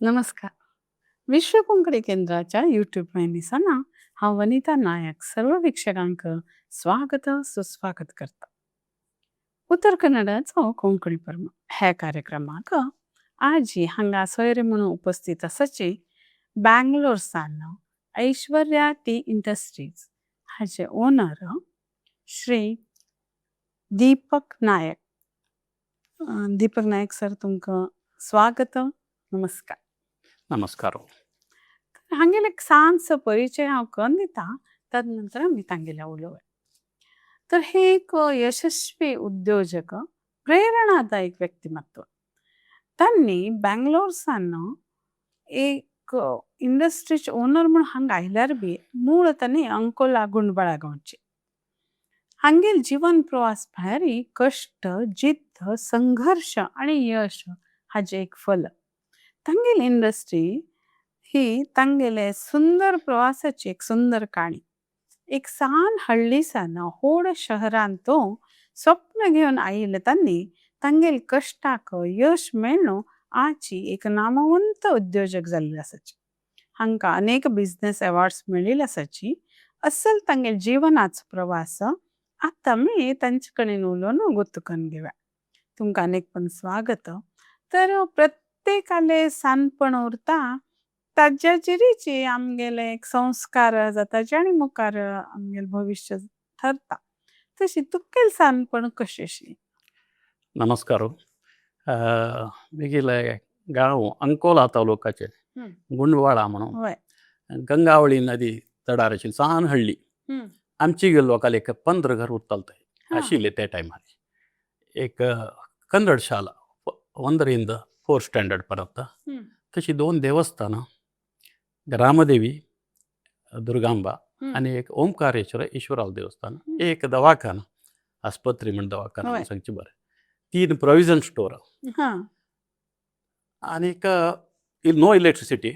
नमस्कार. विश्व कोंकणी केंद्राच्या यूट्यूब वाहिनीसाना हांव वनिता नायक सर्व वीक्षकांक स्वागत सुस्वागत करता. उत्तर कन्नडाचो कोंकणी परमळ ह्या कार्यक्रमाक आजी हांगा सोयरे म्हणून उपस्थित आसाची बँगलोर सान ऐश्वर्या टी इंडस्ट्रीज हाचे ओनर श्री दीपक नायक. दीपक नायक सर, तुमकां स्वागत, नमस्कार. नमस्कार. हांगेले एक ल्हानसो परिचय हांव करून दिता, तदनंतर आमी तांगेले उलोवया. तर हे एक यशस्वी उद्योजक, प्रेरणादायक व्यक्तिमत्व. तांणी बँगलोर सान एक इंडस्ट्रीचे ओनर म्हणून हांगा आयल्यार बी मूळ तांणी अंकोला गुंडबाळा गांवचे. हांगेल जीवन प्रवास म्हळ्यार कश्ट, जिद्द, संघर्श आनी यश हाजे एक फल. तांगेली इंडस्ट्री ही तांगेले सुंदर प्रवासाची एक सुंदर काणी. एक सान हळ्ळी सान होड शहरांत तो स्वप्न घेवन आयिल्ले तांणी तांगेले कश्टाक यश मेळ्ळो, आजी एक नामवंत उद्योजक जाल्ले आसाची. हांकां अनेक बिझनेस अवॉर्ड्स मेळिल्ले आसाची. असल तांगेले जीवनाचो प्रवास आतां आमी तांचे कडेन उलोवन गोत्तू करून घेवया. तुमकां अनेक पण स्वागत. तर प्रत्येकाले सानपण उरता, ताज्याचेरीच आमगेले एक संस्कार जाता आनी मुखार आमगेले भविश्य ठरता. तशी तुमगेलें सानपण कशें? नमस्कार. मिगेले गांव अंकोला तालुकाचे गुंडवाडा म्हणून, गंगावळी नदी तडार आशिल्ली सान हळ्ळी. आमची लोकांक एक 15 घर उरताले थंय आशिल्ले. त्या टायमार एक कन्नड शाळा 1ರಿಂದ 4 स्टँडर्ड पर्यंत, तशी दोन देवस्थानां, ग्रामदेवी दुर्गांबा आनी एक ओंकारेश्वर ईश्वराल देवस्थान, एक दवाखाना, आस्पत्री म्हण दवाखाना सांगचें बरें, तीन प्रोविजन स्टोर आनीक नो इलेक्ट्रिसिटी,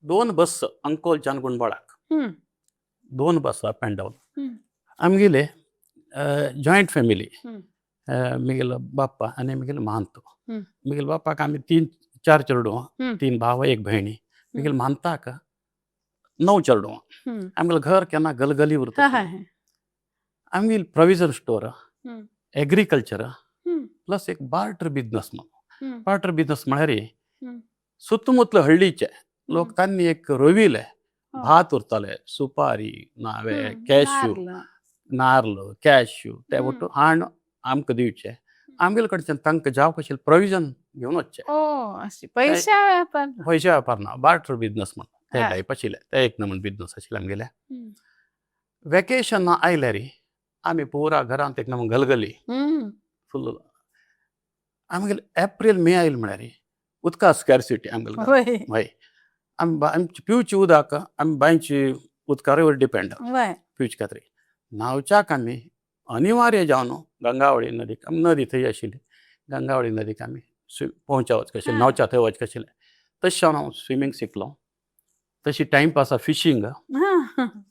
दोन बस अंकोलच्यान गुंडबाळाक, दोन बस अप अँड डावन. आमगेले जॉयंट फॅमिली. मिगेलो बाप्पा आनी मिगेलो मांत. मिगेले बाप्पाक आमी तीन चार चेडवां, तीन भाव एक भयणी. मिगेले मांताक 9 चेडवां. आमगेलें घर केन्ना गलगली उरता. आमगेली प्रोविजन स्टोर, एग्रीकल्चर, प्लस एक बार्टर बिजनस म्हणून. बार्टर बिजनस म्हळ्यार सुत्तमुतले हळ्ळीचे लोक तांणी एक रोविले भात उरताले, सुपारी, नावे, कॅश्यू, नार्ल, कॅश्यू ते ಒಟ್ಟು हाण आमकां दिवचे, आमगेले कडच्यान तांकां जाव कशें प्रोविजन घेवन वचचे. पैशा व्यापार. पयशे व्यापार ना, बार्टर बिजनस म्हण ते टायप आशिल्ले. ते एक नमून बिजनस आशिल्ले आमगेले. वेकेशन आयल्यार आमी पुरा घरांत एक नमून गलगली फुल. आमगेले एप्रील मे आयले म्हळ्यार उदका स्कॅर्सिटी आमगेले. हय, आमी आमची पिवची उदक आमी बांयची उदकारूय डिपेंड पिवचे खातीर. न्हांवच्याक आमी अनिवार्य जावन गंगावळी नदीक, आमी नदी थंय आशिल्ली, गंगावळी नदीक आमी पोंवच्या वच कशें, न्हांवच्या थंय वच कशें. तशें हांव स्विमींग शिकलो. तशी टायमपास फिशींग.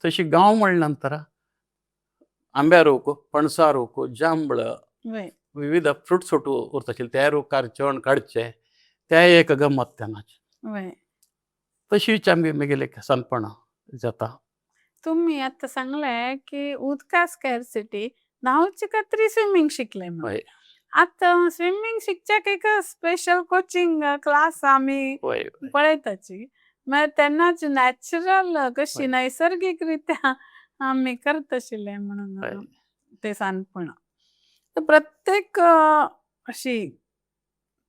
तशी गांव म्हणल्या नंतर आंब्या रोख, पणसा रोख, जांबळ, विविध फ्रुट्स उरता आशिल्ले, ते रोखार चण काडचे, ते एक गमत तेन्नाचे. तशीच आमगे मेगेले सानपणां जाता. तुम्ही आता सांगले की उदका स्कॅर्सिटी, न्हांवचे खातीर स्विमींग शिकले म्हणून. आतां स्विमींग शिकच्याक एक स्पेशल कोचिंग क्लास आमी पळयताची. मागीर तेन्नाच नॅचरल कशी नैसर्गिक रित्या आमी करताशिल्ले म्हणून ते सानपण. तर प्रत्येक अशी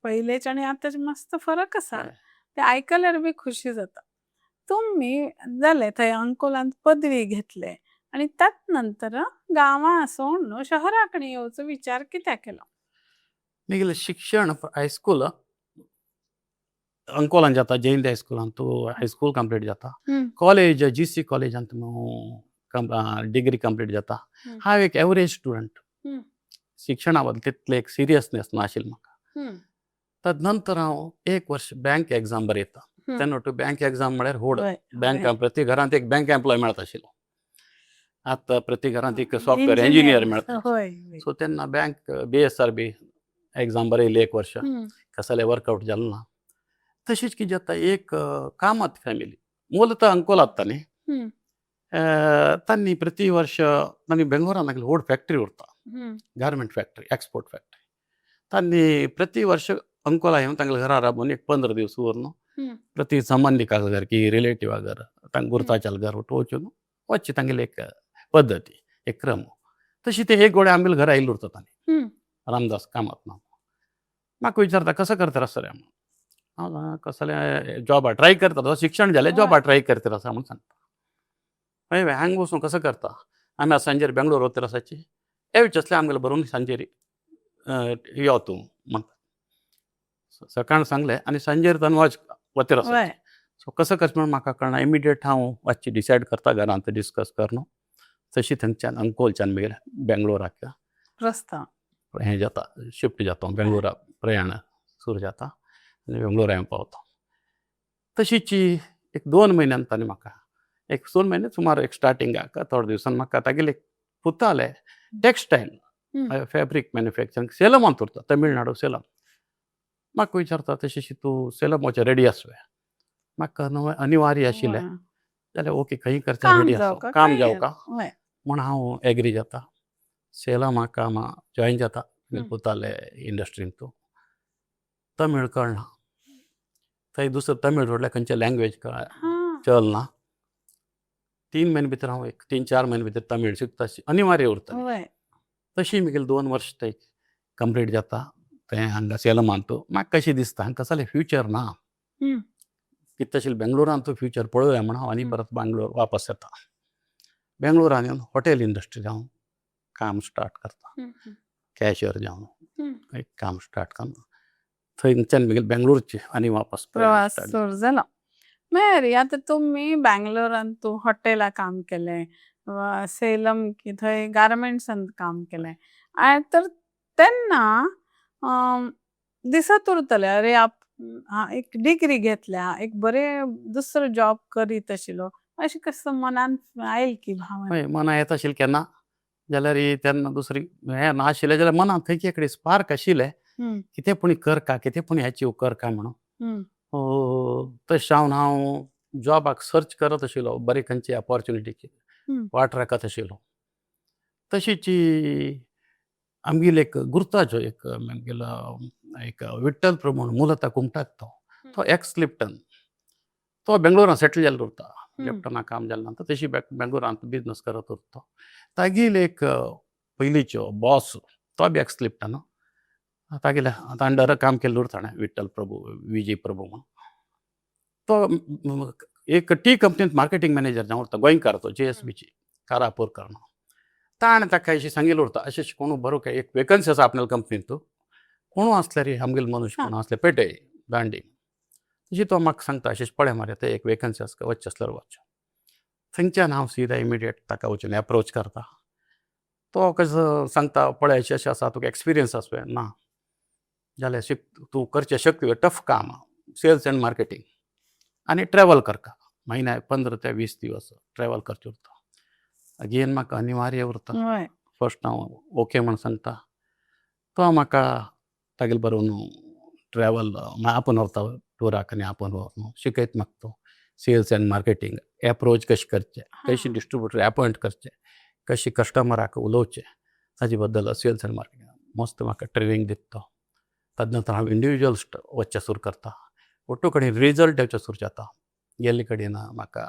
पयलेच आनी आतांचे मस्त फरक आसा. ते आयकल्यार बी खुशी जाता. तुमी जाले थंय अंकोलांत पदवी घेतले आनी त्यात नंतर गांवां सोडून शहरा कडेन येवचो विचार कित्याक केलो? मिगेलें शिक्षण हायस्कूल अंकोलान जाता, जयंती हायस्कुलान तूं हायस्कूल कंप्लीट जाता. कॉलेज जी सी कॉलेजांत डिग्री कंप्लीट जाता. हांव एक एवरेज स्टुडंट. शिक्षणा बद्दल तितलें एक सिरियसनेस नाशिल्लें म्हाका. तद नंतर हांव एक वर्स बँक एग्जाम बरयता. तेन्ना टू बँक एग्जाम म्हळ्यार व्हड. बँक, प्रति घरांत एक बँक एम्प्लॉय मेळता आशिल्लो. आतां प्रति घरांत एक सॉफ्टवेअर इंजिनियर मेळटा. सो तेन्ना बँक BSRB exam बरयली एक वर्स. कसलें वर्कआउट जालें ना. तशीच की जाता एक कामत फॅमिली, ಮೂಲತಃ ಅಂಕೋಲ ತಾನೆ. तांणी प्रति वर्ष तांणी बेंगलोरान लागले व्हड फॅक्टरी उरता, गारमेंट फॅक्टरी, एक्सपोर्ट फॅक्टरी. तांणी प्रति वर्ष अंकोला येवन तांगेल्या घरा राबून एक 15 दीस उरनु प्रति संबंधिका घर की रिलेटिव्हा घर, तांकां गुर्ताच्या घर वचून वचची तांगेली एक पद्दती, एक क्रम. तशी ते एक गोडे आमगेल्या घरा आयिल्लो उरता तांणी, रामदास कामत नांव. म्हाका विचारता, कसो करता आसा रे म्हणून. हांव कसले जॉबा ट्राय करता, शिक्षण जालें, जॉबा ट्राय करता आसा म्हणून सांगता. हय, हांगा बसून कसो करता, आमी आतां सांजेर बेंगलोर वतर आसाची, येवचें आसलें आमगेले बरोवन सांजेर यो तूं म्हणटा. सकाळ सांगलें आनी सांजेर ताणें वच वतर आसा. सो कसो करचें म्हणून म्हाका कळना. इमिडिएट हांव मातशी डिसायड करता, घरांत डिस्कस कर न्हू. तशी थंयच्यान अंकोलच्यान मागीर बेंगलोराक प्रस्ताव हें जाता, शिफ्ट जाता, बेंगलोरा प्रयाण सुरू जाता आनी बेंगलोर हांवें पावता. तशीच एक 2 म्हयन्यान ताणें म्हाका एक 2 म्हयने सुमार एक स्टार्टिंगाक थोडे दिवसान म्हाका तागेले पुताले टेक्सटायल फॅब्रीक मॅन्युफॅक्चरींग सेलमांत उरता, तमिळनाडू सेलम. म्हाका विचारता, तशें तूं सेलम वचूं रेडी आसवे? म्हाका अनिवार्य आशिल्लें जाल्यार ओके, खंय करता रेडी आसा, काम जावका म्हूण हांव एग्री जाता. सेलमाक कामां जॉयन जाता पुताले इंडस्ट्रीन. तूं तमीळ कळना, थंय दुसरो तमीळ सोडल्यार खंयचे लँग्वेज चलना. 3 म्हयने भितर हांव एक 3-4 म्हयने भितर तमीळ शिकता, अनिवार्य उरता. तशी म्हगेलें 2 वर्स थंय कंप्लीट जाता. थंय हांगा सेलमांत म्हाका कशें दिसता हांगा कसलें फ्युचर ना, कितें तशें बेंगलोरांत फ्युचर पळोवया म्हण हांव आनी परत बेंगलोर वापस येता. बेंगलोरान येवन हॉटेल इंडस्ट्रीन हांव काम स्टार्ट करता, कॅशियर जावन एक काम स्टार्ट करना. थंयच्यान म्हगेलें बेंगलोरचें आनी वापस प्रवास सुरू जालो. मागीर आतां तुमी बेंगलोरान तूं हॉटेला काम केलें, सेलम की थंय गार्मेंट्सान काम केलें, आनी तर तेन्ना दिसत उरतलें अरे आप एक डिग्री घेतल्या, एक बरें दुसरो जॉब करीत आशिल्लो, अशें कसं मनान आयल की भावना? हय, मना येता आशिल्लें केन्ना जाल्यार तेन्ना दुसरी हें नाशिल्लें जाल्यार मनांत थंय कडेन स्पार्क आशिल्लें, कितें पूण करका, कितें पूण एचीव करका म्हणून. तशें जावन हांव जॉबाक सर्च करत आशिल्लो, बरी खंयची ऑपॉर्चुनिटीची वाट राखत आशिल्लो. तशीच आमगेलो एक गुर्ताचो एक आमगेलो एक विठ्ठल प्रभू म्हणून, मुलता कुमटाक, तो तो एक्स लिप्टन, तो बेंगलोरान सेटल जाल्लो उरता. लिप्टनाक काम जालें ना, तशी बेंगलोरांत बिजनस करत उरता. तागेलो एक पयलींचो बॉस, तो बी एक्स लिप्टन, तागेल्या अंडर काम केल्लें उरता ताणें, विठ्ठल प्रभू विजय प्रभू म्हणून. तो एक टी कंपनींत मार्केटींग मॅनेजर जावन उरता, गोंयकार तो, JSBची कारापूरकर म्हणून. ताणें ताका अशें सांगिल्लें उरता, अशें कोणू बरो काय एक वेकन्सी आसा आपल्या कंपनींत, कोणू आसल्यार आमगेले मनुष्य कोण आसले पेटे दांडी. तशी तो म्हाका सांगता, अशें पळय मरे थंय एक वेकन्सी आसा, वचचें आसल्यार वच. थंयच्यान हांव सीधा इमिडिएट ताका वचून एप्रोच करता. तो कसो सांगता, पळय अशें अशें आसा, तुका एक्सपिरियन्स आसपय ना जाल्यार तूं करचें शक्य, टफ काम सेल्स एंड मार्केटींग, आनी ट्रॅवल करका, म्हयन्याक 15 ते 20 दिवस ट्रॅवल करचें उरता. अगेन म्हाका अनिवार्य उरता. फर्स्ट हांव ओके म्हण सांगता. तो म्हाका तागेले बरोवन ट्रॅवल आपूण व्हरता टुराक, आनी आपूण व्हरून शिकयत म्हाका तो सेल्स एंड मार्केटींग एप्रोच कशें करचें, कशें डिस्ट्रिब्युटर एपॉयंट करचें, कशें कस्टमराक उलोवचें, ताजे बद्दल सेल्स एंड मार्केटींग मस्त म्हाका ट्रेनींग दिता तो. ताजे नंतर हांव इंडिविज्युअल वचचें सुरू करता, ಒಟ್ಟು कडेन रिजल्ट येवचें सुरू जाता, गेल्ले कडेन म्हाका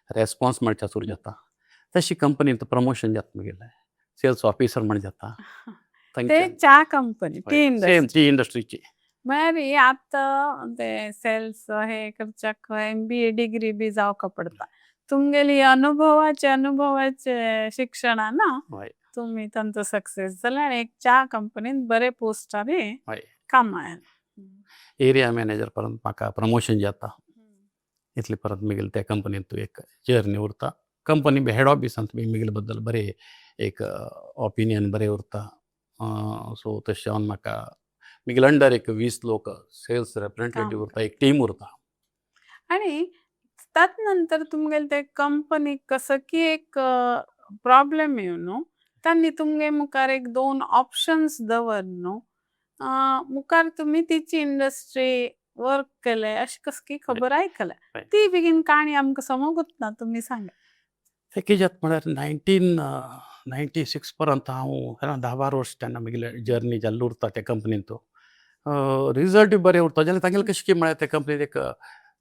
रेस्पोन्स मेळचें सुरू जाता. तशी कंपनींत प्रमोशन जाता म्हगेलें, सेल्स ऑफिसर म्हण जाता. ते च्या कंपनी टी सेम टी इंडस्ट्रीची. म्हळ्यार आतां ते सेल्स हे करच्याक MBA degree बी जावका पडटा. तुमगेली अनुभवाचे अनुभवाचे शिक्षणा ना तुमी तांचो सक्सेस जाले आनी एक च्या कंपनीन बरे पोस्टार कामां. एरिया मॅनेजर पर्यंत म्हाका प्रमोशन जाता. इतले परत म्हगेले त्या कंपनींत तूं एक जर्नी उरता. कंपनी बी हेड ऑफिसांत बी म्हगेले बद्दल बरें एक ओपिनियन बरें उरता. सो तशें जावन म्हाका म्हगेले अंडर एक 20 लोक सेल्स रेप्रेजेंटेटीव उरता, एक टीम उरता. आनी त्यात नंतर तुमगेले ते कंपनीक कसो की एक प्रॉब्लेम येवन न्हू, तांणी तुमगे मुखार एक 2 ऑप्शन्स दवर न्हू, मुखार तुमी तिची इंडस्ट्री वर्क केले, अशें कसं की खबर आयकल्या. ती बेगीन काणी आमकां समजूत ना, तुमी सांगा. ते कितें जाता म्हळ्यार 1996 पर्यंत हांव केन्ना 10-12 वर्स तेन्ना म्हगेले जर्नी जाल्ली उरता त्या कंपनीन. तो रिजल्ट बी बरें उरता जाल्यार तांगेलें कशें कितें म्हळ्यार त्या कंपनीन एक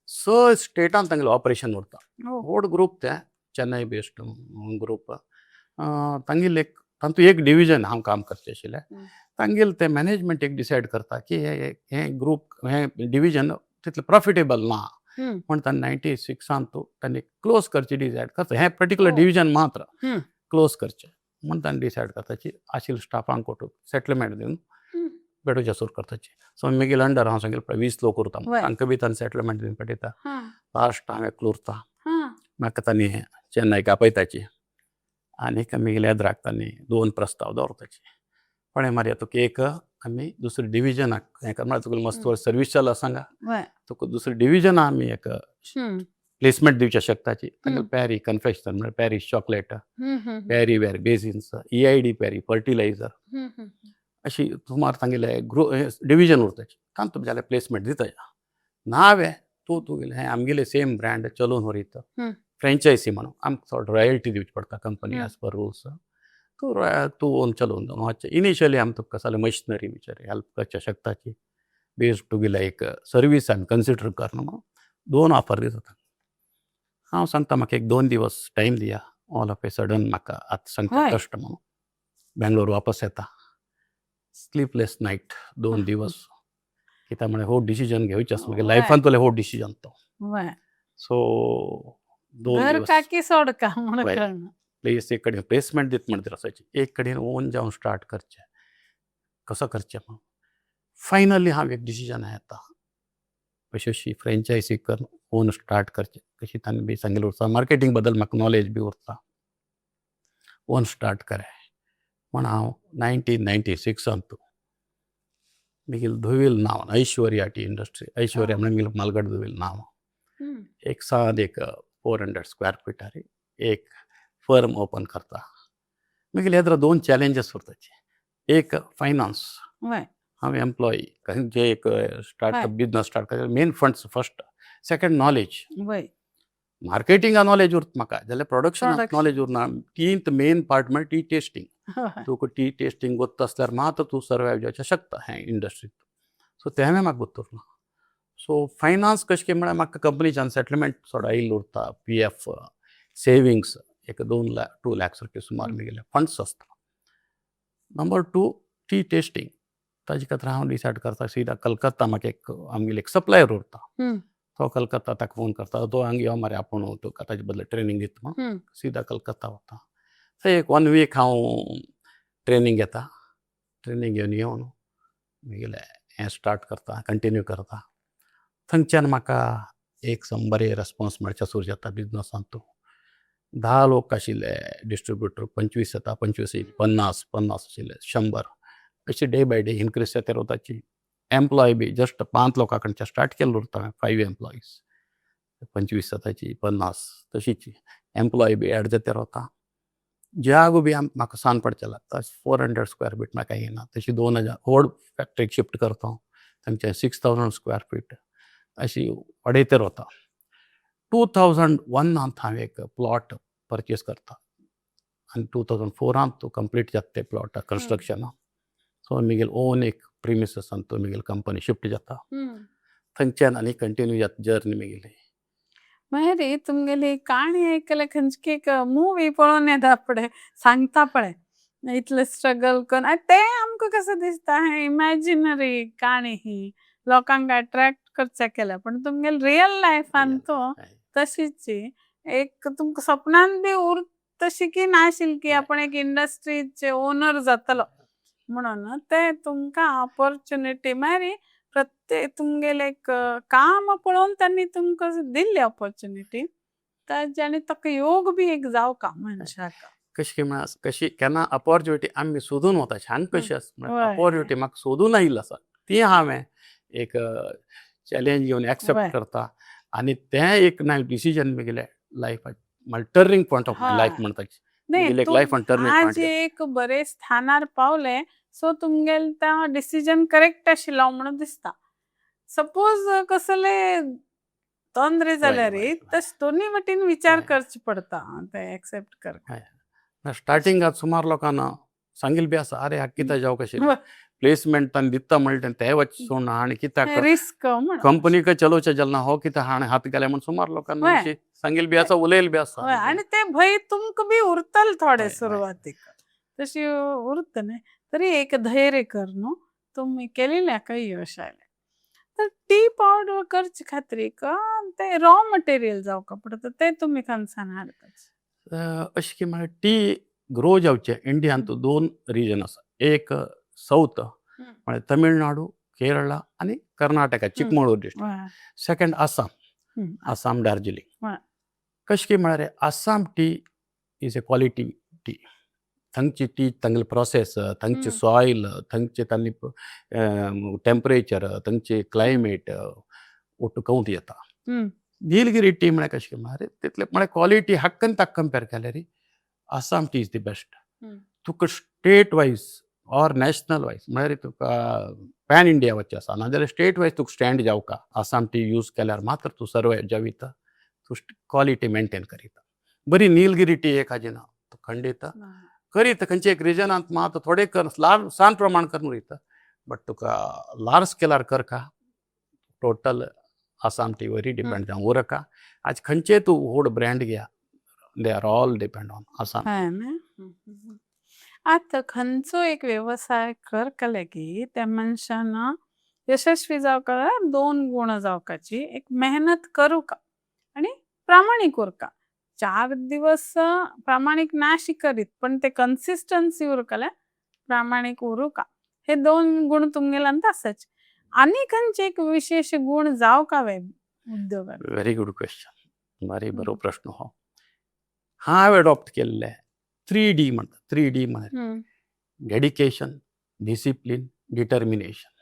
स स्टेटान तांगेलें ऑपरेशन उरता. व्हड ग्रूप तें, चेन्नय बेस्ड ग्रूप. तांगेलें एक तातूंत एक डिविजन हांव काम करचें आशिल्लें. तांगेलें तें मॅनेजमेंट एक डिसायड करता की हे हें ग्रूप, हें डिविजन तितलें प्रॉफिटेबल ना म्हण तांणी 96 त तांणी क्लोज करचें डिसायड करता, हें पर्टिकुलर डिविजन मात्र क्लोज करचें म्हण तांणी डिसायड करता की आशिल्ल्या स्टाफांक कोटून सेटलमेंट दिवन पेटोवचें सुरू करताची. सो मागीर अंडर हांव सांगें 20 लोक उरता, तांकां बी तांणी सेटलमेंट दिवन पेटयता. लास्ट हांव एकलो उरता. म्हाका तांणी चेन्नयक आपयताची आनीक म्हगेल्या येद्राक तांणी दोन प्रस्ताव दवरताची. कोणें मारया तुका एक आमी दुसऱ्या डिविजनाक हें कर, म्हळ्यार तुका मस्त सर्वीस चालू आसा हांगा, तुका दुसऱ्या डिविजना आमी एक प्लेसमेंट दिवचें शकताची. तांगेलें पॅरी कन्फेक्शन म्हळ्यार पॅरीस चॉकलेट, पॅरी वेर बेसिन्स, EID Parry fertiliser, अशी सुमार तांगेले ग्रो डिविजन उरताची. तांतूत जाल्यार प्लेसमेंट दिता, नावे तूं तुगेलें हें आमगेलें सेम ब्रँड चलोवन व्हरीत फ्रेंचायसी म्हणून आमकां थोडो रॉयल्टी दिवची पडटा कंपनी एज पर रुल्स. तूं तूं ओन चलोवन वचचें. इनिशियली आमी तुका कसले मशिनरी बिचरी हेल्प करचें शकताची, बेस्ड तुगेले एक सर्वीस आमी कन्सिडर कर म्हणून दोन ऑफर दिता. हांव सांगता, म्हाका एक 2 दिवस टायम दिया. ऑल ऑफ ए सडन म्हाका आतां सांगता कश्ट म्हणून बेंगलोर वापस येता. स्लीपलेस नायट 2 दिवस, कित्याक म्हळ्यार हो डिसिजन घेवचें आसा म्हगे लायफांतलो हो डिसिजन तो. सो दोन घर दिवस का की सोड का म्हणून कळना. प्लेस एक कडेन प्लेसमेंट दित म्हणटा आसाची, एक कडेन ओन जावन स्टार्ट करचें, कसो करचें म्हणून फायनली हांव एक डिसिजन येता, अशी अशी फ्रेंचायसी कर ओन स्टार्ट करचें. कशी तांणी बी सांगिल्लें उरता, मार्केटींग बद्दल म्हाका नॉलेज बी उरता, ओन स्टार्ट करे म्हण हांव 1996 त मागीर धुवेल नांव ऐश्वर्या टी इंडस्ट्री. ऐश्वर्या म्हणल्यार मागीर मालगड धुवेल नांव. एक साद एक 400 स्क्वेअर फिटार एक फर्म ओपन करता. मागीर हेद्रा दोन चॅलेंजीस उरताचे. एक फायनान्स. हांव एम्प्लॉयी जे एक स्टार्टअप बिजनस स्टार्ट करता, main funds first, second knowledge. मार्केटिंगा knowledge उरता म्हाका जाल्यार प्रोडक्शन Production. Knowledge उरना. तीन मेन पार्ट म्हळ्यार टी टेस्टिंग. तुका टी टेस्टिंग गोत्त आसल्यार मात्र तूं सर्वायव जावचें शकता हें इंडस्ट्रीत. सो तेंय म्हाका गोत्त उरना. सो फायनान्स कशें कितें म्हळ्यार म्हाका कंपनीच्यान सेटलमेंट थोडो आयिल्लो उरता, पीएफ, सेविंग्स एक 2 लाख, 2 लॅक्स रुपया सुमार म्हगेले फंड्स आसता. नंबर टू टी टेस्टिंग, ताजे खातीर हांव डिसायड करता सीधा कलकत्ता. म्हाका एक आमगेलो एक सप्लायर उरता, तो कलकत्ता, ताका फोन करता, तो हांगा यो मरे, आपूण तुका ताजे बदले ट्रेनींग दिता म्हूण. सीधा कलकत्ता वता, थंय एक वन वीक हांव ट्रेनींग घेता. ट्रेनींग घेवन येवन मागीर हें स्टार्ट करता, कंटिन्यू करता. थंयच्यान म्हाका एक सम बरें रेस्पोन्स मेळचे सुरू जाता बिजनसांत. 10 लोक आशिल्ले डिस्ट्रिब्युटर, 25 जाता, 25 50, 50 आशिल्ले 100, अशें डे बाय डे इनक्रीज जायत रावताची. एम्प्लॉय बी जस्ट पांच लोकां कडच्यान स्टार्ट केल्लो उरता, फायव एम्प्लॉईज, 25 जाताची 50, तशीच एम्प्लॉय बी एड जायत रावता. जागो बी म्हाका सान पडचें लागता. 400 स्क्वेअर फीट म्हाका येना, तशी 2000 व्हड फॅक्टरीक शिफ्ट करता हांव, थंयच्यान 6000 स्क्वेअर फीट, अशी वाडयत रावता. 2001 त हांवें एक प्लॉट परचेस करता आनी 2004 त तो कंप्लीट जाता तें प्लॉट कन्स्ट्रक्शन. सो म्हगेले ओन एक प्रिमिसेसान तो म्हगेली कंपनी शिफ्ट जाता. थंयच्यान आनी कंटिन्यू जाता जर्नी म्हगेली. मागीर तुमगेली काणी आयकल्यार खंयची एक मुवी पळोवन येता पळय, सांगता पळय, इतले स्ट्रगल करून. आनी तें आमकां कसं दिसता, हें इमॅजिनरी काणी ही लोकांक अट्रॅक्ट करच्या केल्या, पण तुमगेले रियल लायफान तो तशीच एक तुमकां सपनान बी उर तशी की नाशिल्ली की आपण एक इंडस्ट्रीचे ओनर जातलो म्हणून. ते तुमकां ऑपॉर्च्युनिटी मागीर प्रत्येक तुमगेले एक काम पळोवन त्यांनी तुमकां दिल्ली ऑपॉर्च्युनिटी ताजे. ताका योग बी एक जावका मनशाक. कशी काय म्हळ्यार कशी केन्ना ऑपॉर्च्युनिटी आमी सोदून वता हांगा कशी आसा, ऑपॉर्च्युनिटी म्हाका सोदून आयिल्ली आसा, ती हांवें एक चॅलेंज घेवन एक्सेप्ट करता आनी तें एक ना डिसिजन म्हगेलें लायफाक म्हळ्यार turning point of my life म्हणटा नाही, एक लायफ टर्निंग आज पॉयंट. एक बरे स्थानार पावले, सो तुमगेले तो डिसिजन करेक्ट आशिल्लो म्हणून दिसता. सपोज कसले तोंदरे जाल्यार तशें दोनी वटेन विचार करचे पडता ते एक्सेप्ट कर. स्टार्टिंगाक सुमार लोकांना सांगिल बी आसा, अरे हा कित्याक जावं कशें प्लेसमेंट तांणी दिता म्हणलें तें वच सोडना आनी कित्याक रिस्क कंपनीक चलोवचें जालें ना, हो कित्याक हाणें हात घाले म्हूण सुमार लोकांना सांगिल बी आसा, उलयल बी आसा. आनी ते भंय तुमकां बी उरतले थोडे सुरवातीक, तशी उरता न्ही, तरी एक धैर्य कर न्हू तुमी केलेल्या काही यश आयलें. तर टी पावडर करचे खातीर ते रॉ मटेरियल जावका पडटा, ते तुमी खंयसान हाडपाचे? अशें की म्हळ्यार टी ग्रो जावचें इंडियांत दोन रिजन आसा, एक सावथ म्हळ्यार तमिळनाडू, केरळा आनी कर्नाटका, चिकमळूर डिस्ट्रिक्ट, सेकंड आसाम, आसाम दार्जिलिंग. कशें की म्हळ्यार Assam tea is a quality tea. थंगची T, थंगले process, थंगचे soil, थंगचे तांणी टेम्परेचर, थंगचे क्लायमेट ಒಟ್ಟು कौंत येता. नीलगिरी टी म्हळ्यार कशें म्हळ्यार तितले म्हळ्यार क्वॉलिटी हक्कन ताका कंपेर केल्यार Assam tea is the best. तुका state wise or national wise म्हळ्यार तुका पॅन इंडिया वचचें आसा नाजाल्यार स्टेट वायज तुका स्टँड जावका आसाम टी यूज केल्यार मात्र तूं सर्वायव जाविता, तूं क्वॉलिटी मेनटेन करिता. बरी नीलगिरी टी एक हाजी ना, तूं खंडीत करीत खंयच्या एक रिजनांत मात थोडे कर सान प्रमाण करून वयता, बट तुका लार्ज स्केलार करका टोटल आसाम टी वरी डिपेंड जावन उरका. आज खंयचे तूं व्हड ब्रँड घेया, they are all depend on Assam. आतां खंयचो एक वेवसाय करतले की त्या मनशान यशस्वी जावका दोन गुण जावकाची, एक मेहनत करूका आनी प्रामाणीक उरका. 4 दिवस प्रामाणीक नाशी करीत पण ते कन्सिस्टन्सी उरकले प्रामाणीक उरुका, हे दोन गुण तुमगेल्यान आसाच. आनी खंयचे एक विशेष गुण जावका वे उद्योगान? व्हेरी गुड क्वेश्चन, भारी बरो प्रश्न हो. हांव एडॉप्ट केल्ले 3D म्हणटा, 3D म्हळ्यार डेडिकेशन, डिसिप्लीन, डिटर्मिनेशन.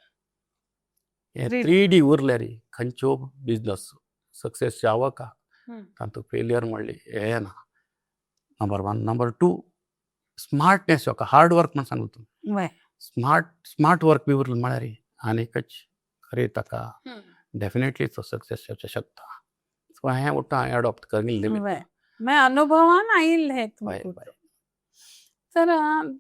हे 3D उरल्यार खंयचो बिजनस सक्सेस जावका, तातूंत फेलियर म्हणली हें ना. नंबर 1. नंबर 2, स्मार्टनेस जावका, हार्ड वर्क म्हण सांगू तुमी, स्मार्ट वर्क बी उरलें म्हळ्यार आनीकच खरें ताका डेफिनेटली तो सक्सेस जावचें शकता. सो हें उठा हांवें एडॉप्ट करिल्लें. मागीर अनुभवान आयिल्लें हें तुमकां. तर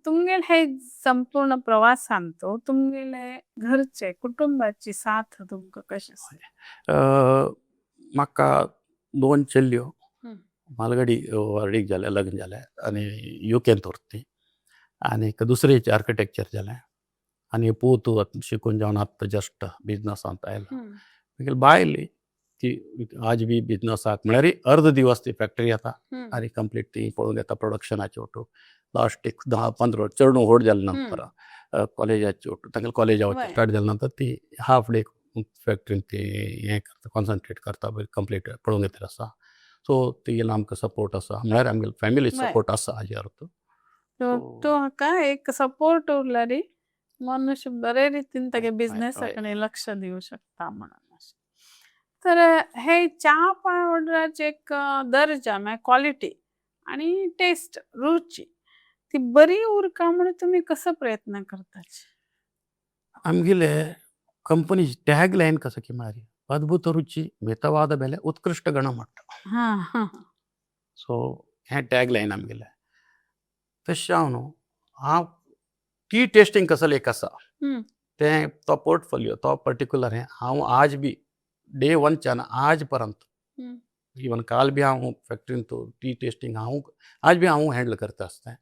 तुमगेले हे संपूर्ण प्रवासान तो तुमगेले घरचे कुटुंबाची साथ तुमकां कशें आसा? म्हाका 2 चलयो, मालगडी व्हडीक जालें, लग्न जालें आनी युकेंत उरता ती, आनीक दुसरें आर्किटेक्चर जालें, आनी पूत शिकून जावन आतां जस्ट बिजनसांत आयला. मागीर बायल ती आज बी बिजनसाक म्हळ्यार अर्द दिवस ती फॅक्टरी येता आनी कंप्लीट ती पळोवन येता प्रोडक्शनाचे ओटू. लास्ट एक 10-15 चेडूं व्हड जालें नंतर कॉलेजाचे ओटू, तांगेले कॉलेजा वचचें स्टार्ट जालें नंतर ती हाफ डे फॅक्टरीन ती हें करता, कॉन्सन्ट्रेट करता, कंप्लीट पळोवन घेतलें आसा. सो तिगेलो आमकां सपोर्ट आसा, म्हळ्यार आमगेले फॅमिली सपोर्ट आसा हाजे अर्थ. तो हाका एक सपोर्ट उरल्यार मनुष्य बरे रितीन तागे बिजनेसा कडेन लक्ष दिवं शकता म्हणून. तर हे च्या पावडराचे एक दर्जा म्हळ्यार क्वॉलिटी आनी टेस्ट, रुची ती बरी उरका म्हणून तुमी कसो प्रयत्न करतात? आमगेले कंपनी टॅग लायन कसो की म्हळ्यार अद्भुत रुची, मितवाद बेले, उत्कृश्ट गणमट्ट. सो हें टॅग लायन आमगेलें. तशें हांव न्हू हांव टी टेस्टींग कसो एक आसा तें तो पोर्टफोलियो तो पर्टिकुलर हें हांव आज बी डे वनच्यान आज पर्यंत इवन काल बी हांव फॅक्टरीन तो टी टेस्टींग हांव आज बी हांव हँडल करता आसता.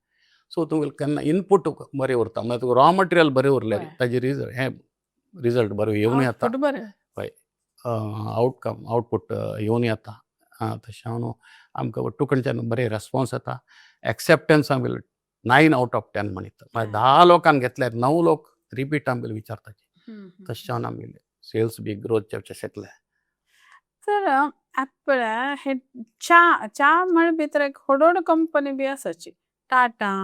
सो तुमगेलें केन्ना इनपूट बरें उरता, म्हळ्यार तुका रॉ मटेरियल बरें उरलें ताजे रिजल्ट हें रिजल्ट बरो येवन येता, हय आवटकम आवटपूट येवन येता. तशें हांव न्हू आमकां ಒಟ್ಟು कडच्यान बरें रेस्पोन्स येता, एक्सेप्टन्स आमगेलो 9 out of 10 म्हणीत, म्हळ्यार 10 लोकांक घेतल्यार 9 लोक रिपीट आमगेले विचारता. तशें जावन आमगेले सेल्स बी ग्रोथ जावचें शकलें. तर आतां पळय हे च्या म्हळ्यार भितर एक व्हड व्हड कंपनी बी आसाची, टाटा,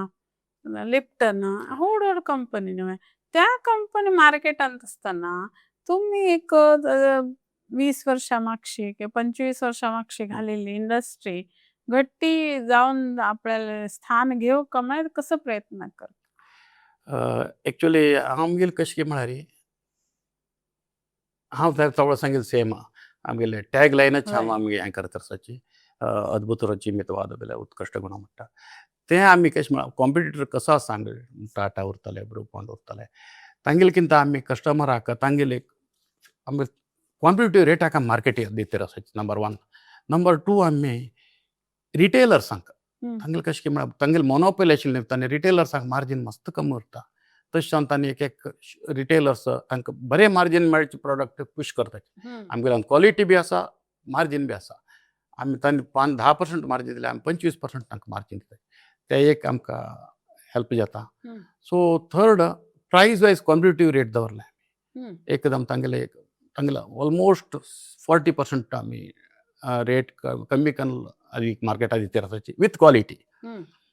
लिप्टन, व्हड व्हड कंपनी न्हय, त्या कंपनी मार्केटांत आसतना तुमी एक 20 वर्सां मागशी किंवा 25 वर्सां मागशी घालेली इंडस्ट्री घट्टी जावन आपल्याला स्थान घेवंक म्हळ्यार कसो प्रयत्न करता? एक्चुअली आमगेले कशें म्हळ्यार हांव थोडो सांगेल सेम आमगेले टॅग लायनच हांव आमगे हें करता आसाची, अद्भुत रुची, मितवाद बेले, उत्कृश्ट गुणवत्ता. तें आमी कशें म्हळ्यार कॉम्पिटिटर कसो आसा आमगे, टाटा उरतले, ब्रू बॉन्ड उरतले, तांगेले कितें आमी कस्टमराक तांगेले आमी कॉम्पिटिटीव रेटाक मार्केट दितर आसाची, नंबर वन. नंबर टू, आमी रिटेलर्सांक तांगेले कशें की म्हळ्यार तांगेले मोनोपोली आशिल्ले तांणी रिटेलर्सांक मार्जीन मस्त कमी उरता. तशें जावन तांणी एक एक रिटेलर्स तांकां बरें मार्जीन मेळचे प्रोडक्ट पुश करतात. आमगेल्यान क्वॉलिटी बी आसा, मार्जीन बी आसा. आमी तांणी 5-10% मार्जीन दिले, आमी 25% तांकां मार्जीन दितात. ते एक आमकां हेल्प जाता. So third, price wise competitive rate दवरले. एकदम तांगेले ऑलमोस्ट 40% आमी रेट कमी करून मार्केटात दितात आसाची विथ क्वॉलिटी.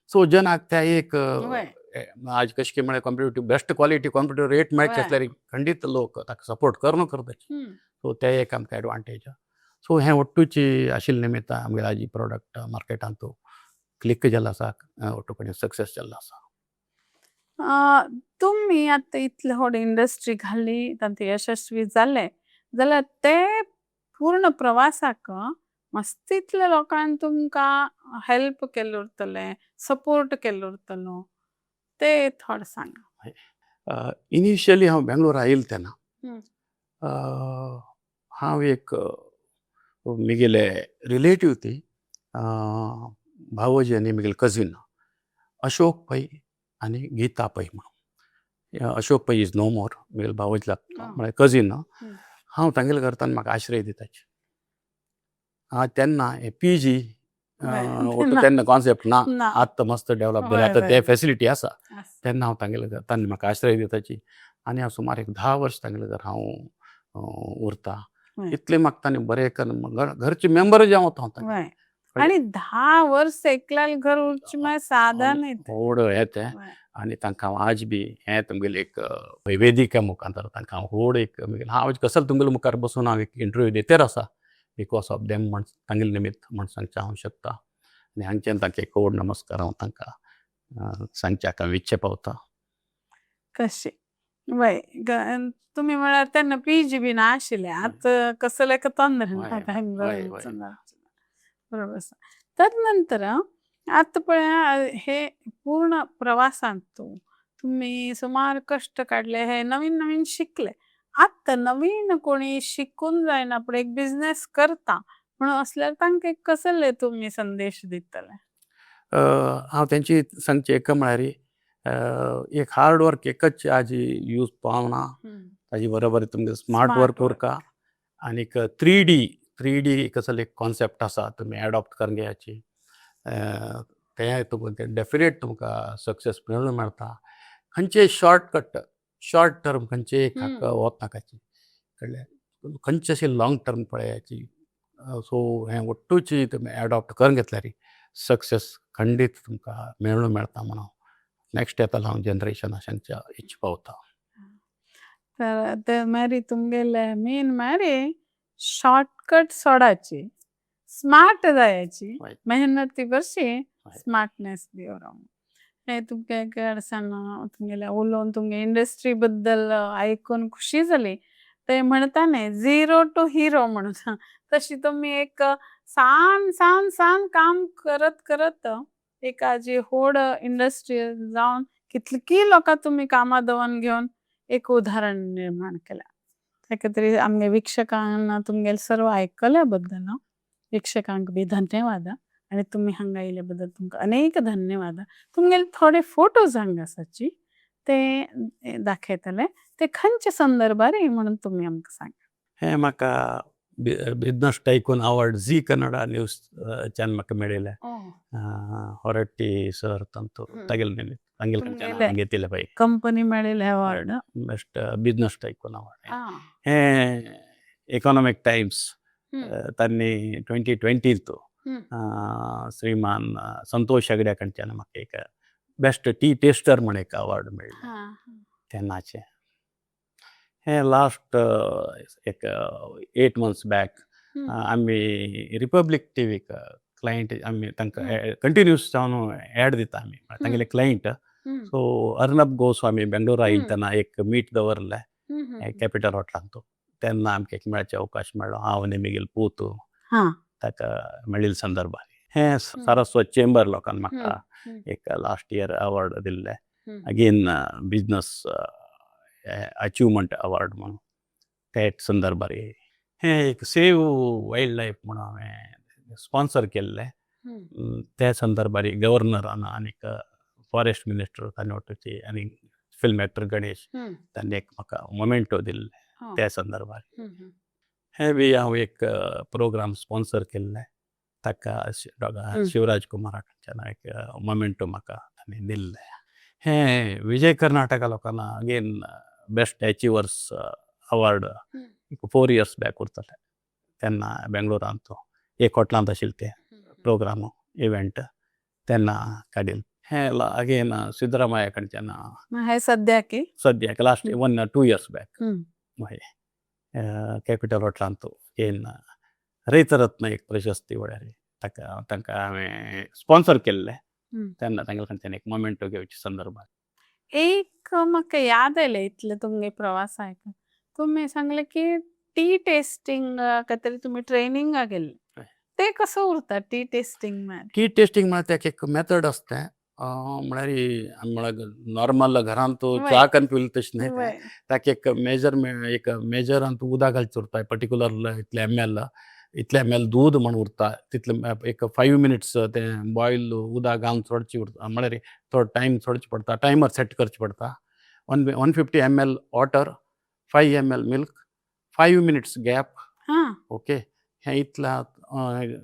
सो जनाक त्या एक आज कशें की म्हळ्यार competitive best quality, competitive rate मेळचे आसल्यार खंडीत लोक ताका सपोर्ट करून करताची. सो ते एक आमकां एडवांटेज. सो हें ओट्टूची आशिल्ले निमित्तान आमगेले आजी प्रोडक्ट मार्केटांत क्लिक जाल्लो आसा, ओट्टू कडेन सक्सेस जाल्लो आसा. तुमी आतां इतले व्हड इंडस्ट्री घाली, तातूंत यशस्वी जाले जाल्यार ते पूर्ण प्रवासाक मस्त इतले लोकांनी तुमकां हेल्प केल्लो उरतलें, सपोर्ट केल्लो उरतलो, ते थोडें सांगा. इनिशियली हांव बेंगलोर आयिल्लो तेन्ना हांव एक म्हगेले रिलेटीव ती भावोजी आनी म्हगेले कजीन अशोक पै आनी गीता पै म्हणून. Ashok Pai is no more, म्हगेले भावोजी लागता, म्हळ्यार कजीन. हांव तांगेले घरा म्हाका आश्रय दिताची. तेन्ना हे पीजी तेन्ना कॉन्सेप्ट ना, आतां मस्त डेवलप जालें, आतां ते फेसिलिटी आसा. तेन्ना हांव तांगेले घर, तांणी म्हाका आश्रय दिताची आनी हांव सुमार एक 10 वर्स तांगेले घर हांव उरता. इतलें म्हाका तांणी बरें करून घरचे मेंबर जावन वता हांव. आनी 10 वर्स एकल्याल घर उरचें म्हळ्यार सादा न्ही. व्हड हें तें. आनी तांकां हांव आज बी हें तुमगेलें एक वेदिका मुखार तांकां हांव व्हड एक हांव कसल तुमगेले मुखार बसून हांव एक इंटरव्यू दितेर आसा, because of them म्हण, तांगेले निमित्त म्हण सांगचें हांव शकता. आनी हांगच्यान तांकां एक व्हड नमस्कार हांव तांकां सांगच्याक हांव इच्छे पावता. कशें वय, तुमी म्हळ्यार तेन्ना पीजी बी नाशिल्लें, आतां कसलें तोंदरे. बरोबर आसा. तद नंतर आतां पळय, हे पूर्ण प्रवासांत तुमी सुमार कश्ट काडले, हे नवीन नवीन शिकले. आतां नवीन कोणी शिकून जायना पूण एक बिजनेस करता म्हणून असल्यार तांकां एक कसले तुमी संदेश दितले? हांव तेंची सांगचें एक म्हळ्यार एक हार्ड वर्क एकच आज यूज पावना. ताजे बरोबर तुमगे स्मार्ट वर्क उरका आनीक 3D कसले एक कॉन्सेप्ट आसा, तुमी एडॉप्ट करून घेयाची. तें तुमकां डेफिनेट तुमकां सक्सेस मेळून मेळटा. खंयचे शॉर्टकट, शॉर्ट टर्म खंयचे वचनाकाची, कळ्ळें? खंयचे अशें लॉंग टर्म पळयाची. सो हें ओट्टूची तुमी एडॉप्ट करून घेतल्यार सक्सेस खंडीत तुमकां मेळून मेळटा म्हणून नेक्स्ट येतालो हांव जनरेशन सांगच्या इच्छा पावता. तर ते मारी तुमगेले मेन मारी शॉर्टकट सोडाची, स्मार्ट जायाची, मेहनती बरशी स्मार्टनेस बी. हे तुमगे कडसान तुमगेले उलोवन, तुमगे इंडस्ट्री बद्दल आयकून खुशी जाली. ते म्हणता न्ही, झिरो टू हिरो म्हणून, तशी तुमी एक सान सान सान काम करत करत एक आजी व्हड इंडस्ट्री जावन कितलीं लोकां तुमी कामां दवन घेवन एक उदाहरण निर्माण केलां. ताका तरी आमगे वीक्षकांक तुमगेले सर्व आयकल्या बद्दल वीक्षकांक बी धन्यवाद आनी तुमी हांगा आयिल्ल्या बद्दल तुमकां अनेक धन्यवाद. तुमगेले थोडे फोटोज हांगा आसाची, ते दाखयतले, ते खंयच्या संदर्भार म्हणून तुमी आमकां सांगा. हें म्हाका business tycoon award Zee Kannada news channel म्हाका मेळिल्लें. होरट्टी सर तांचो तागेले तांगेले घेतिल्लें पळय. कंपनी मेळिल्लें award. Best business tycoon award. हें इकॉनॉमिक टायम्स तांणी 2020 श्रीमान संतोष हेगड्या कडच्यान म्हाका एक बेस्ट टी टेस्टर म्हण एक अवॉर्ड मेळ्ळें तेन्नाचें. हें लास्ट एक 8 मंथ्स बॅक आमी रिपब्लीक टिवीक क्लायंट आमी तांकां कंटिन्यूस जावन एड दिता आमी तांगेले क्लायंट. सो अर्नब गोस्वामी बेंगळूरा आयिल्ले तेन्ना एक मीट दवरलें कॅपिटल हॉटेलांत. तेन्ना आमकां एक मेळचे अवकाश मेळ्ळो, हांव आनी म्हगेलो पूत ताका मेळिल्ले संदर्भार. हें सारस्वत चेंबर लोकान म्हाका एक लास्ट इयर अवॉर्ड दिल्लें, अगेन बिजनस अचिवमंट अवॉर्ड म्हणून त्या संदर्भार. हें एक सेव वायल्ड लायफ म्हणून हांवें स्पॉन्सर केल्लें, त्या संदर्भार गव्हर्नरान आनीक फॉरेस्ट मिनिस्टर तांणी वाटोवची आनी फिल्म एक्टर गणेश तांणी एक म्हाका मोमेंटो दिल्लें त्या संदर्भार. हें बी हांव एक प्रोग्राम स्पॉन्सर केल्लें, ताका शिवराज कुमारा कडच्यान एक मोमेंटो म्हाका तांणी दिल्लें. हें विजय कर्नाटका लोकांना again best achievers award 4 years back उरतलें, तेन्ना बेंगलोरांत एक हॉटलांत आशिल्लें तें प्रोग्राम इव्हेंट तेन्ना काडिल्लें. हें अगेन सिद्धरामय्या कडच्यान. हें सद्याक सद्याक लास्ट 1-2 years back capital हॉटलांत अगेन रैतरत्न एक प्रशस्ती म्हळ्यार ताका तांकां हांवें स्पॉन्सर केल्लें, तेन्ना तांगेले कडच्यान एक मोमेंटो घेवचे संदर्भार. एक म्हाका याद आयलें इतले तुमगे प्रवास आयकून, तुमी सांगलें की टी टेस्टिंग काय तरी तुमी ट्रेनिंगाक गेल्ले, ते कसो उरता टी टेस्टिंग म्हळ्यार? टी टेस्टिंग म्हळ्यार तेका एक मेथड आसता, म्हळ्यार म्हळ्यार नॉर्मल घरांत च्या करून पिवले तशें न्हय, ताका एक मेजर एक मेजरान तूं उदक घालचें उरता, पर्टिकुलर इतलें एम एल, इतलें एम एल दूद म्हण उरता, तितलें एक 5 मिनिट्स तें बॉयल उदक घालून सोडचें उरता, म्हळ्यार थोडो टायम सोडचें पडटा, टायमर सेट करचें पडटा. 150 ml water, 5 ml milk, 5 minutes gap. Okay, हें इतलें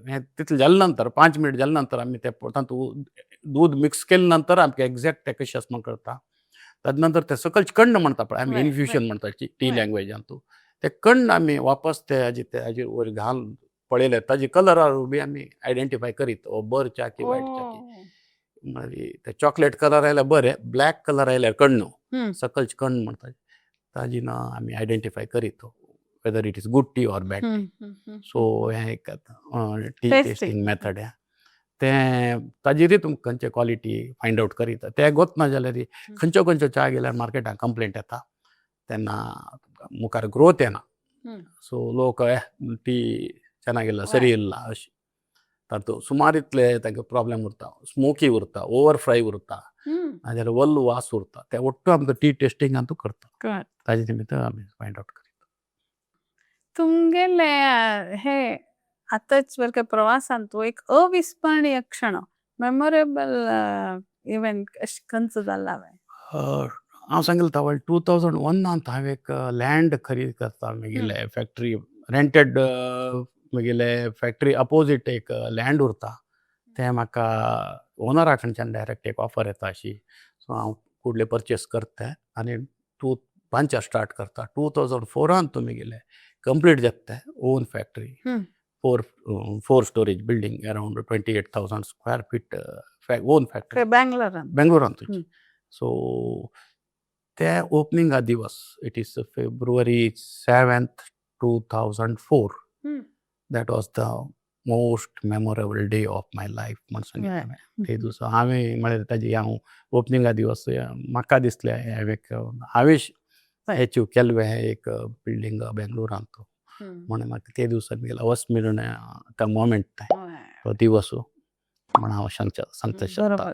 हें तितलें जाले नंतर, 5 मिनट जाले नंतर आमी तें तातूंत दूद मिक्स केले नंतर आमकां एग्जॅक्ट तें कशें आसा म्हण कळटा. ताजे नंतर तें सकयल कण्ण म्हणटा पळय आमी, इन्फ्युजन म्हणटा टी लँग्वेजान, तें कण्ण आमी वापस ते हाजे ते हाजेर वयर घालून पळयलें, ताजे कलरार बी आमी आयडेंटिफाय करीत हो बरो च्या की वायट च्या की. मागीर ते चॉकलेट कलर आयल्यार बरें, ब्लॅक कलर आयल्यार कण्ण, सकयल कण्ण म्हणटा ताजी ना आमी आयडेंटिफाय करीत whether it is good tea or bad. So हें एक टी टेस्टिंग मेथड हें, तें ताजेरूय तुमकां खंयचे क्वॉलिटी फायंड आवट करीत. तें गोत ना जाल्यार खंयच्यो खंयच्यो च्या गेल्यार मार्केटान कंप्लेंट येता, तेन्ना मुखार ग्रोथ येना. सो लोक टी ಚೆನ್ನಾಗಿಲ್ಲ, ಸರಿ ಇಲ್ಲ अशें, तातूंत सुमार इतले तांकां प्रॉब्लेम उरता, स्मोकी उरता, ओवर फ्राय उरता, नाजाल्यार वल्ल वास उरता. ते ಒಟ್ಟು आमकां टी टेस्टिंगांतू करता, ताजे निमित्त आमी फायंड आवट करीत. तुमगेले हे आतांच बरके प्रवासांतू एक अविस्मरणीय क्षण, मेमोरेबल इव्हेंट अशें खंयचो जाला? हांव सांगलें तवळ 2001 हांवें एक लँड खरीद करता, म्हगेले फॅक्टरी रेंटेड, म्हगेले फॅक्टरी अपोजीट एक लँड उरता, तें म्हाका ओनरा कडच्यान डायरेक्ट एक ऑफर येता अशी. सो हांव कुडले परचेस करता आनी टू बांदच्या स्टार्ट करता. 2004 तुमी कंप्लीट जाता own factory, four storage building, around 28,000 square feet own factory. बँगलोरान? बेंगलोरान तुजी. सो ते ओपनिंगा दिवस, it is February 7, 2004, that was the most memorable day of my life म्हण सांगितलें हांवें. ते दिवसा हांवें म्हळ्यार ताजी हांव ओपनिंगा दिवस म्हाका दिसलें हांवें हांवें एचीव केल्लें हें एक बिल्डींग बेंगलोरांत म्हणून म्हाका ते दिवसा म्हगेलें अविस्मरणीय मोमेंट तो दिवस म्हण हांव सांगता शकता.